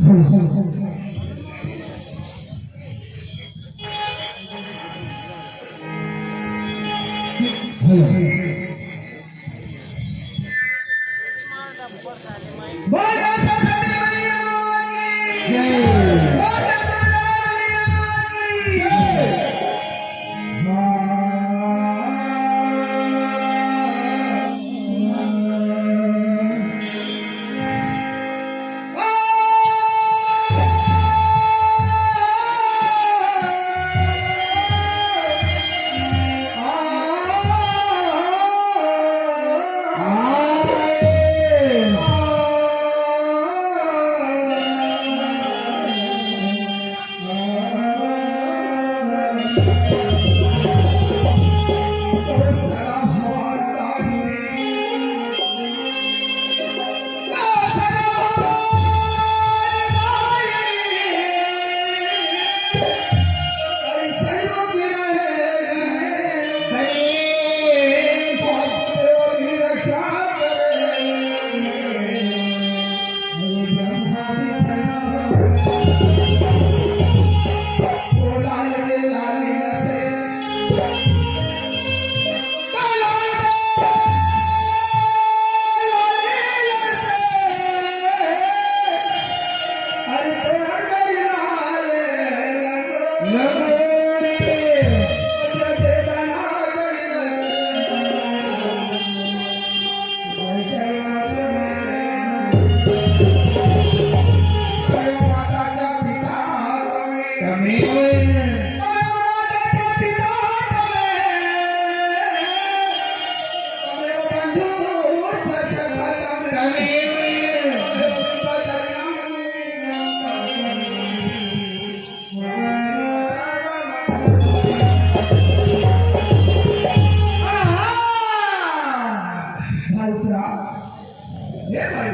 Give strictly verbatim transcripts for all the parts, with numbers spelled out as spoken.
बोलो सरस्वती मैया की। जय। बोलो दुर्गा मैया की। जय। भाई उतरा। ए भाई।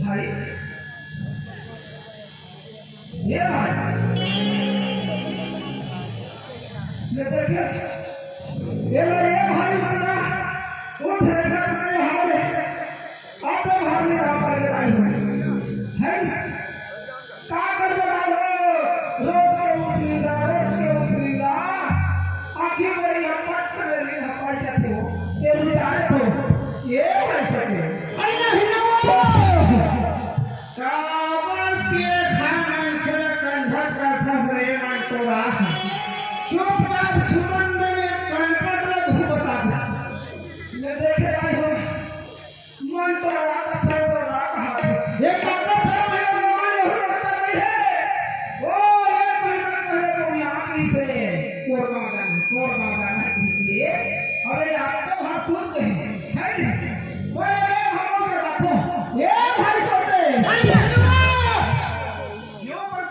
भाई। ए भाई। ये देखिए। ये लो, ए भाई उतरा। उठ रे, घर में हाल है। अब तो घर में रहा पर बताई हूँ। है ना? का करबे दाई हो? रोज के उछलीदा, रोज के उछलीदा। आखिर मेरी हम पट पे ले ली, हम पाई जाते हो। ये बेचारे को, ये है सके। अरे नहीं ना वो। काबर के खा मन खेला कंधर कर फंस रहे मन टोरा। चुपचाप सुमन दे कनपट ला धूप बता दे। ले देखे भाई हो। मन तो रात से तो रात हाथ। ये काका खड़ा है, भगवान ये पता नहीं है। ओ, एक महीना पहले तो यहाँ की से कोरमा जान, कोरमा जान है ये। अरे आप तो हाथ सूझ गए, है नहीं? कोई अरे भागों के रखो। ये भाई छोटे। अरे हनुमान! यो पर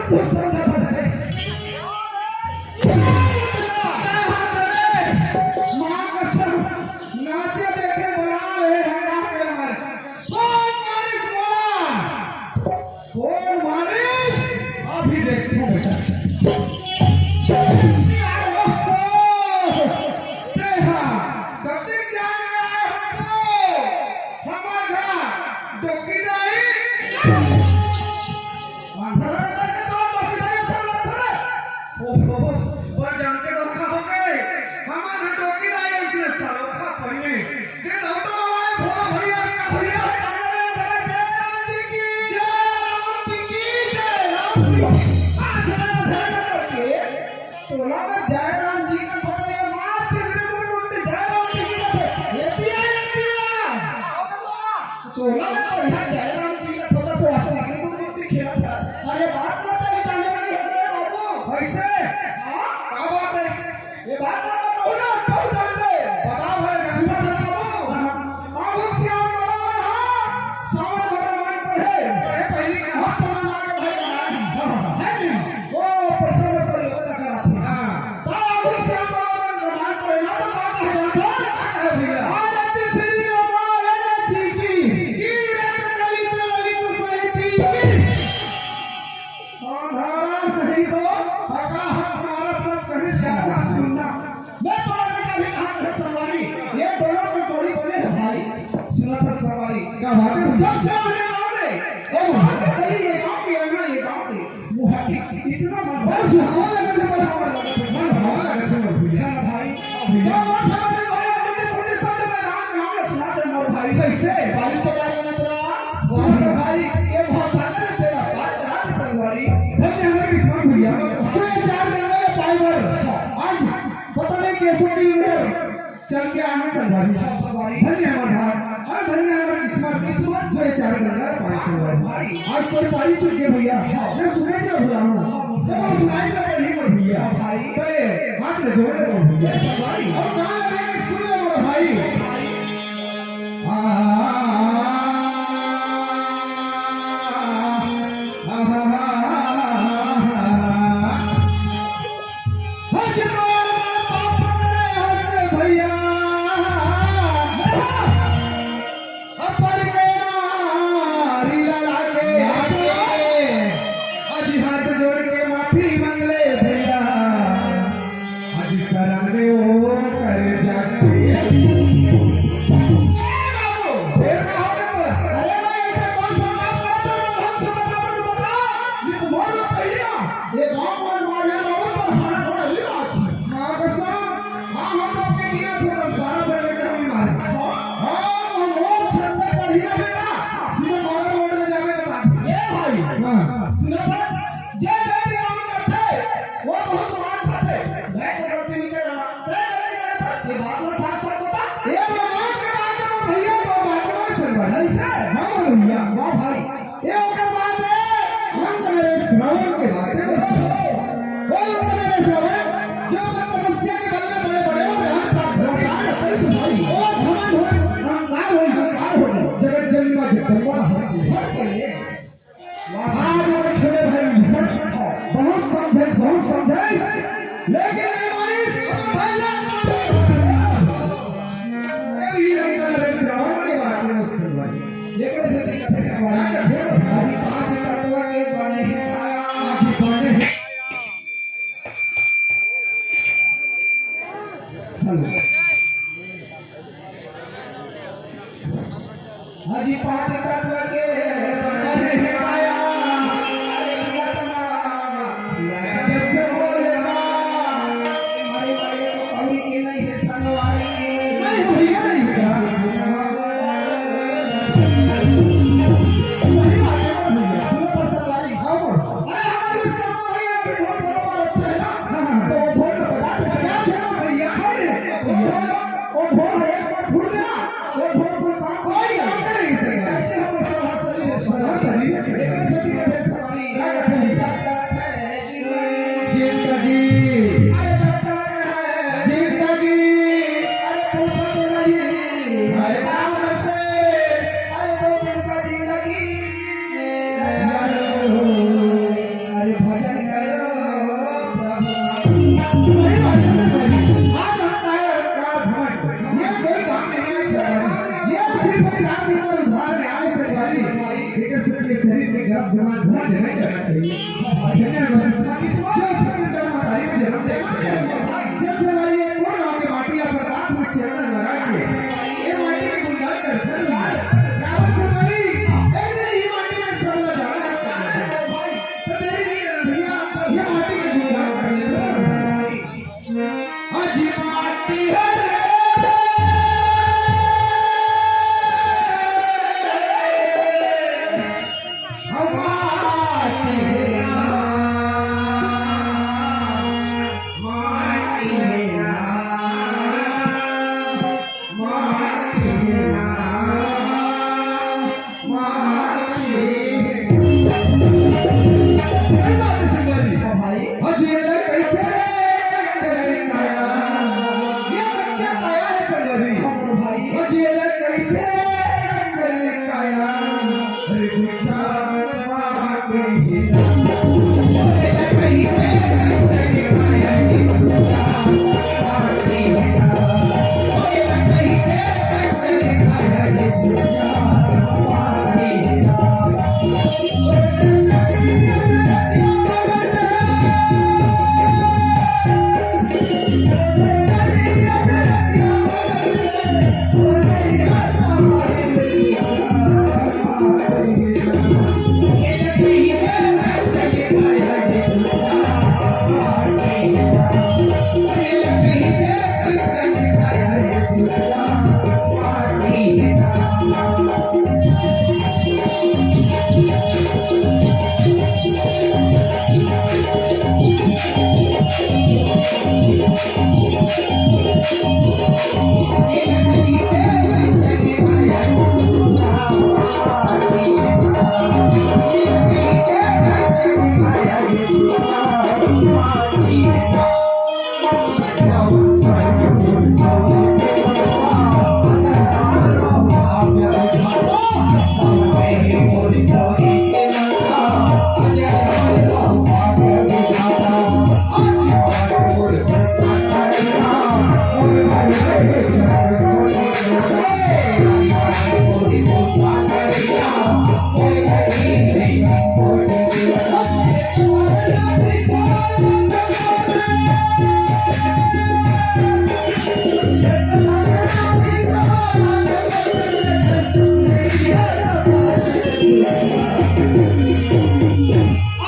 कुछ समझा था सके। माँ कसम, नाचे देखे बना ले हंडा के मारे। कौन मारिस बोला? कौन मारिस? अभी देखो बेटा। तेहा, कतेक जान आए हो हमको? हमार घर डोकी दाई। आंधरा करके तो डोकी दाई सब लगता है। ओहो, पर जान के धोखा हो गए। हमार घर डोकी दाई इसने सरोखा पन्नी। ये तो ऑटो वाले भोला भैया का भैया। जय राम जी की। जय राम जी की, जय राम जी की। आंधरा करके टोला में जय राम जी का फोटो लगा, मार के मेरे को बोलते, "जय राम जी की।" ये दिया, ये दिया। टोला में बढ़िया जय राम जी का फोटो तो आज मेरे को बोलते खेला था। अरे बात करता भी जाने वाली है रे बाबू। कैसे? हाँ? क्या बात है? ये बात करता कहूँ ना, तब जानते। बताओ भाई, झूठा था बाबू। हाँ। आगुन सियान बड़ा बड़ा, सावन भगवान पढ़े। पढ़े पहली का। हाथ पकड़ ला के भाई, है नहीं? वो प्रसंग पर योजना करा था। हाँ। तो आगुन सियान बड़ा बड़ा, रामायण पढ़े ना तो बात है, जानते? क्या है भैया? आरती श्री रामायण जी की। कीरत कलित ललित सहित की। अंधारा नहीं तो हकाहक मारत बस कहीं ज्यादा सुनना। मैं तो अभी कभी कहा था संगवारी, ये दोनों की जोड़ी बने है भाई। सुना था संगवारी। क्या बात है? जब से हमने गाँव में, ये गाँव के गली, ये गाँव की अंगना, ये गाँव की मुहारी, इतना मन भावन लगे थे, मन भावन लगे थे, मन भावन लगे थे, मन भैया। हाँ भाई, भैया। क्या बात है, भाई, अपने पुण्य शब्द में राम नाम सुना दे मोर भाई। कैसे? भाई, पता नहीं तेरा। भाई, ये भाषा का तेरा पार करा दे संगवारी। धन्य हमारे किस्मत भैया, जो ये चार गंगा के पार पर आज पता नहीं कैसो किलोमीटर चल के आए हैं संगवारी। धन्य हमारे भाग, अरे धन्य हमारे किस्मत, किस्मत जो ये चार गंगा के पार संगवारी। आज कोई पारी चुक गए भैया, मैं सुने चला भुला हूँ, तो मैं सुनाए चला पढ़ी मर भैया। चले, हाथ ले जोड़ ले भैया। और कहाँ लगे स्कूल में मोर भाई? अपर के नारी ला लागे। आज हाथ जोड़ के माफी मांग ले भैया। आज शरण में वो कर जाके। ए बाबू, फिर का हो गया तोरा? अरे भाई, ऐसा कौन सा काम करा था, मैं ढंग से बता, बता, बता। ये तो बहुत लोग पहले ना, ये गाँव में मार लिया, बाबू, पर हमारा थोड़ा ही बात है। माँ कसम, हाँ, हम लोग के बिना तो दस बारह बजे तक भी मारे। हाँ, हम लोग छत पे पढ़ी ना बेटा, सीधे मारा रोड में जाके बता दे। ए भाई, हाँ। सुनो तो, जे गलती काम करथे, वो बहुत मार खाथे। मैं तो गलती नहीं कर रहा, तै गलती करे था, ये बात ला साफ साफ बता। ये भगवान के बात है, वो भैया तो बात में सुन रहा है। ऐसे? हाँ, वो भैया। वाह भाई। ये ओकर बात है, हम तो मेरे श्रवण के बात है। वो तो मेरे श्रवण, जो अपन तपस्या के बल में बड़े बड़े और ज्ञान प्राप्त करते हैं। वो घमंड हो, अहंकार हो, अहंकार हो, जगत जननी माँ जगदम्बा हर हर के लिए। आज वो छोटे भाई विभीषण बहुत समझे, बहुत समझे, लेकिन नहीं मानी। पहला ये भी हम कर रहे श्रवण के बारे में सुन रहे। लेकिन से दिक्कत है, श्रवण का ढेर भारी पांच तत्व के बने हैं। आज बने हैं। हेलो। अजी पांच तत्व के बने हैं माया, अरे प्रियतमा, जब से बोलेगा, अरे भाई को कभी की नहीं है संगवारी। नहीं भैया, नहीं भैया। सही बात है भैया। सुनो तो संगवारी। हाँ, बोलो। अरे हमारे विश्वकर्मा भैया अभी बहुत बड़ा बात अच्छा है ना? हाँ, हाँ। तो वो ढोल बजाते हैं। क्या थे वो भैया? अरे, वो ढोल, वो ढोल है, एक बार फूट गया, वो ढोल कोई काम, कोई काम नहीं सकेगा। ऐसे हम सरासरी में सरासरी में से। एक सदी का भेद हमारी। क्या कहते हैं? जिंदगी। अरे डॉक्टर है। जिंदगी। अरे पूछो तो नहीं। अरे नाम से। अरे दो दिन का जिंदगी। अरे भजन जमा धुआं जमा करना चाहिए। धन्यवाद। जो छत्तीसगढ़ महतारी में जन्म ले, जैसे हमारी ये कोर गांव के माटी या पर हाथ में चंदन लगा के ये माटी के गुणगान करते हैं। रावण से हमारी एक दिन ही माटी में सब लगा है। तो देरी नहीं करना भैया, ये माटी के गुणगान करते हैं। आज माटी है रे।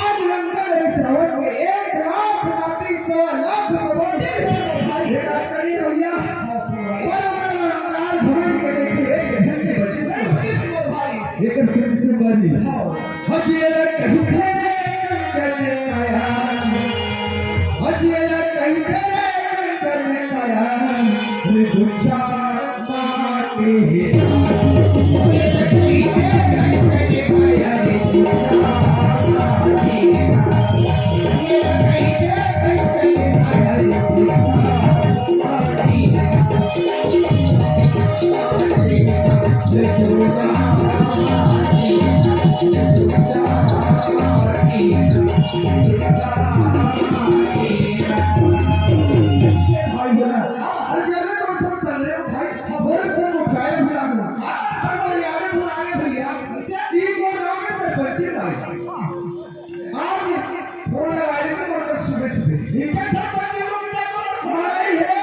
आज लंका नरेश रावण के एक लाख नाती सवा लाख भगवान के भेंट करी भैया। पर ओकर अहंकार घमंड के देखे एक झन के बचे से भाई। एकर सिर से मारी। हजियल कहिते कंचन काया। हजियल कहिते कंचन काया। रे दुच्छा भाई बोला, अरे जब ले तुम सब सर रहे हो भाई, भोरे से उठाया भी लागू। सब मर्यादा भुलाए भैया। ई कोन गांव के सरपंच है भाई? आज फोन लगाने से मतलब सुबह सुबह। इनका सरपंच लोग भी जाकर मारा ही है।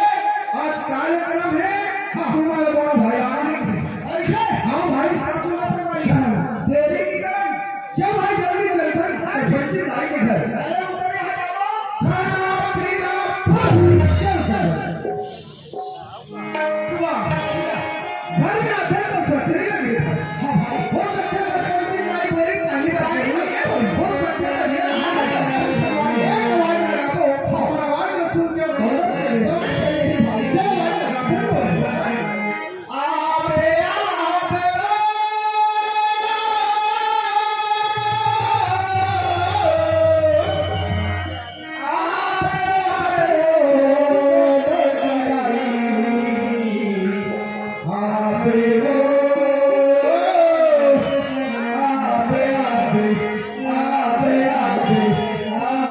आज कार्यक्रम है, तुम्हारा बड़ा भाई आ रहे हैं। ऐसे? हाँ भाई। हाँ, देरी की कारण। चल भाई, जल्दी चल, चल, सरपंच दाई के घर। अरे, उधर यहाँ जाओ। खाना पीना फुल। चल, चल। वाह। घर में आते तो सतरी लगी। हाँ भाई। हो सकता है सरपंच दाई बोली, पानी पा गई। हो सकता है ये रहा है। एक आवाज लगा को, हमारा आवाज सुन के दौलत चले। दौलत चले, भाई। चल, आवाज लगा, फिर बोल।